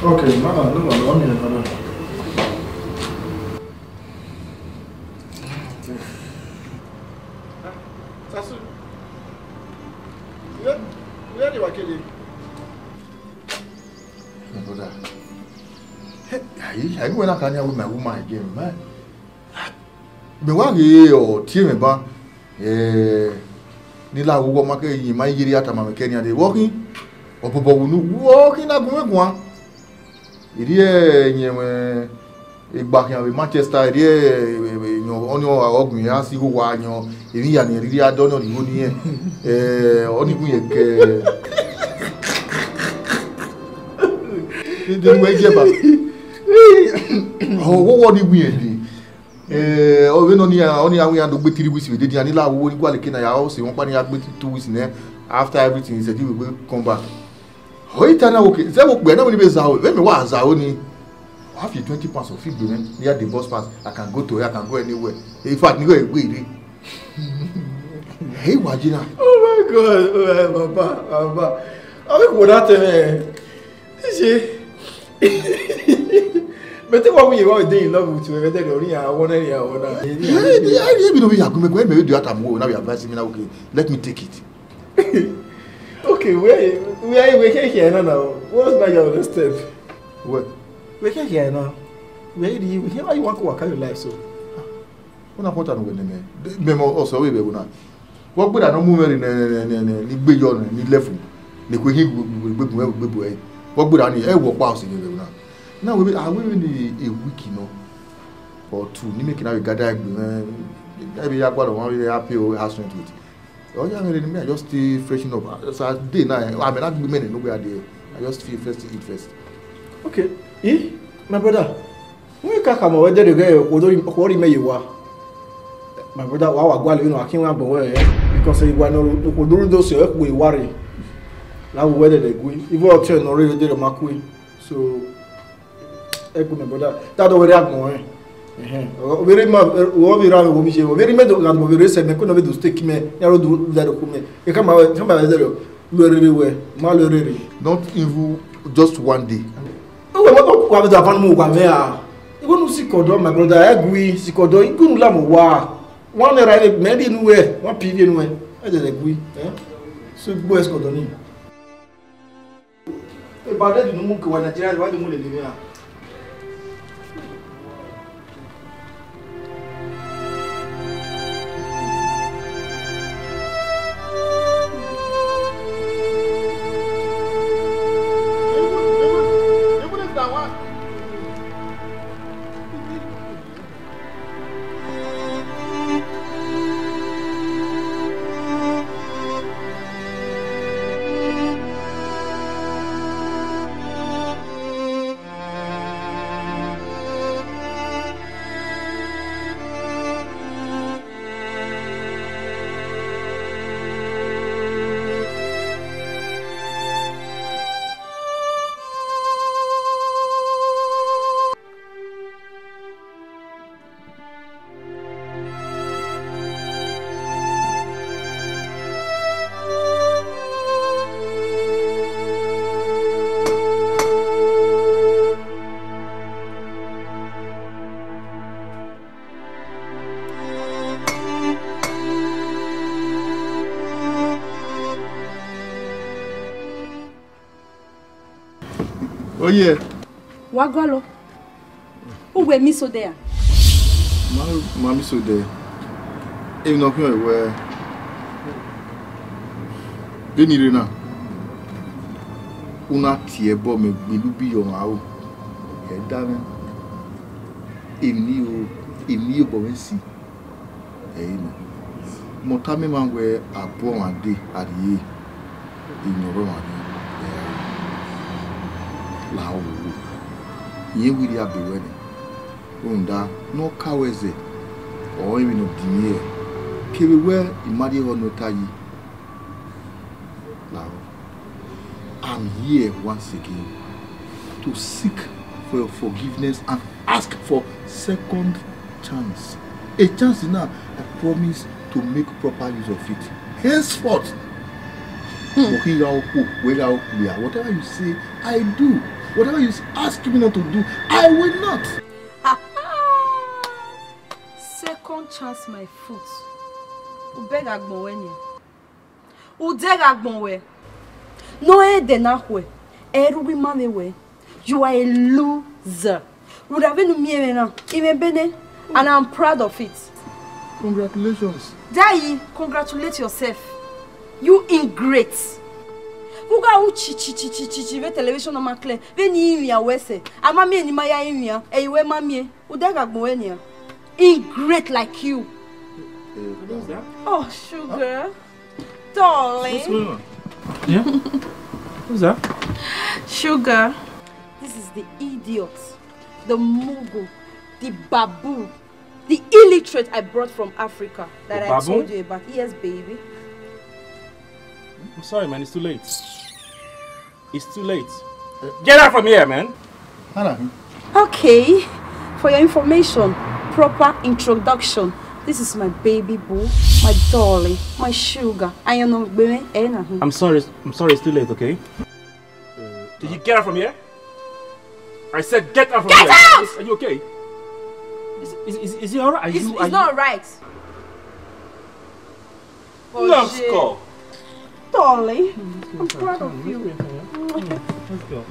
Okay, man, no, no, no, no, no. Sasu, where, where dey waka dey? My brother, I, I go when I can with my woman again, man. Mẹ wa ghe ọ tie mwẹ ban, eh, ne I la wu wẹ ọ ma ke yin ma ye erriọ a tama mwẹ kẹ nian de. Vbe ọ khin, ọ bọbọ vbe unu, vbe ọ khin na gu mwẹ guan. Erriọ ẹyẹnmwẹ egba khian vbe Manchester, erriọ, eh, eh, eh, ọni ọ gha ọghe irẹn, a si igho wa yan, emwi hia ne irẹn rhirhi a dọ ọni, ọni igho ne irẹn, eh, ọni gu irẹn kẹ. Nene wẹ giẹ ba. Ọ wọwọ ni gu irẹn dee. Eh, ọ vbe nọ ọni, ọni a wẹ iran do gbe three weeks vbe dede, iran ni la wo ni gualọ eke na ya, ọ sẹ emwa ọkpa ni ya gbe two weeks nẹ, after everything, sẹtin vbe come back. Ọ i ta na, okay, zẹ vbe okpia na, wẹ ni vbe zaro, vbe mẹ wa zaro ni. Ọ fi twenty pounds, ọ fi gbe mwẹ, ne I ya the bus pass, I can go to, I can go anywhere. In fact, ne I ghe egbe rre. Hey, wa ye na. Oh my God, oh my papa, papa. Ọ vbe khuo na tẹ mwẹ. Iye. Mẹ te wa wu ye wa dey in love with you, ẹghẹ dẹrriọ, ọ ri iran, I want, I want na. Yeah, yeah, yeah, mi no be ya gu mẹ, mẹ vbe do ya ta mu, na be advise me na, okay, let me take it. Okay, where, where, where can you hear now? What's my your next step? Where? Where can you hear now? Where do you, where you want to work out your life so? Una kọta ne uwẹ nẹ mẹ, mẹ mọ ọsẹ ọvbehe vbe ẹvbo na. Vbe ọ gberra ne ọ mu mwẹ rre ne, ne, ne, ne, ne I gbe yọ ne, ne I left, ne I kue khin gbe, gbe, gbe, gbe, gbe, gbe, vbe ọ gberra ni, ẹ wẹ ọkpa ọse vbe ẹvbo na. Na wẹ vbe, a wẹ vbe ne a week nọ, or two, ne I make na vbe gather egbe mwẹ, ẹ vbe ya gualọ ọmwa vbe ya pay house rent with. Ọ ya mwẹ rre ne me, I just stay freshen up. As I dey now, eh, a mẹ na gbe mẹ ne nowhere there. I just feel first, eat first. Okay, eh, my brother. Wẹ ka khama wẹ dẹrriọ ghe okhuo do rhi, okhuo rhie mẹ ye owa. My brother, wa wa gualọ emwi ne a khian agbọn wẹ, eh, because wa ne okhuo do rhie do sẹ okhuo ewa rre. La vbe wẹ dẹdẹ gui. Even ọtiọnrẹn ne ọ rre dẹrriọ ma kue. So, ẹ gui, my brother. Ta do wẹ rre agbọn wẹ. Ẹhẹn. Ọ vbe rre ma, ọ vbe rre avbe wo mi ye. Ọ vbe rre mẹ do gha do vbe rre sẹ mẹ, ko nọ vbe do stake mẹ, ya ro do da do ku mẹ. E khama wẹ, khama wẹ dẹrriọ. Lu ẹre rre wẹ, ma lu ẹre rre. Not even just one day. Uwẹ mọ wa vbe da van mu wa mẹ a. Iwẹ nu sikẹ ọdọ, my brother, ẹ gui sikẹ ọdọ, igun nu la mọ wa. One naira, maybe nu wẹ, one P V nu wẹ. Ẹ dẹdẹ gui, eh? So gbo sikẹ ọdọ ni. Eba de dunu mu ke wa Nigeria, wa de mu lele mẹ a. Oye. Wa gualọ. Uwẹ miss odẹ ra? Ma, ma miss odẹ. Emwi ne ọ khian wẹẹ, vbene I rre na, u na tie ẹbọ mẹ gbe ne ubi ye ọmwa aro. Ẹ da mwẹ, emwi ne I ro, emwi ne I ye obọ mwẹ si. Ẹre nọ. Mẹ ọ tama ima wẹẹ, abu ọmwa dee, a rrie emwi ne ọ rre ọmwa ni, ẹ i ra re. Lahọ vbe uwu. Irẹn wẹ I rhie abe ruẹ nẹ. Rhunmwuda ne ọ ka ruẹ zẹ, ọre emwi ne ọ dinmwi ẹre, kevbe wẹ I ma rhie ẹghẹ ne ọ ta yi. Lahọ, I'm here once again to seek for your forgiveness and ask for second chance. A chance now, I promise to make proper use of it. Henceforth, wẹ gha okhuo, wẹ gha okhuo ya, whatever you say, I do. Whatever you s- ask me not to do, I will not. Second chance, my foot. Ubẹghe agbọn wẹ nian. Udẹghe agbọn wẹ. Ne ọ rẹn ẹdẹ na khuẹ, ẹ i ru uwu ima vbe wẹ. You are a loser. Rhunmwuda vbene u miẹn mwẹ na, I mwẹ ebe nẹ, and I'm proud of it. Congratulations. Dayi, congratulate yourself. You ingrate. Vbe u gha ru chi chi chi chi chi chi vbe television ọ ma clear, vbene I rinmwian wẹ sẹ, a ma miẹn ne ima ya rinmwian, ẹ i wẹ ma miẹn. Udẹghe agbọn wẹ nian. Ingrate like you. Hey, hey, calm down. Oh, sugar. Darling. What's going on? Yeah? Who's that? Sugar. This is the idiot, the mugu, the babu, the illiterate I brought from Africa that I told you about. Yes, baby. I'm sorry, man. It's too late. It's too late. Get out from here, man. Hana. Okay, for your information, proper introduction. This is my baby boo, my darling, my sugar. Ayan nọ gbe mwẹ, ẹ na hin. I'm sorry. I'm sorry. It's too late, okay? Did you get out from here? I said get out from here. Get out! Are you okay? Is, is, is, is it all right? Are you, are you... It's not right. Love score. Darling, I'm proud of you. Let's go.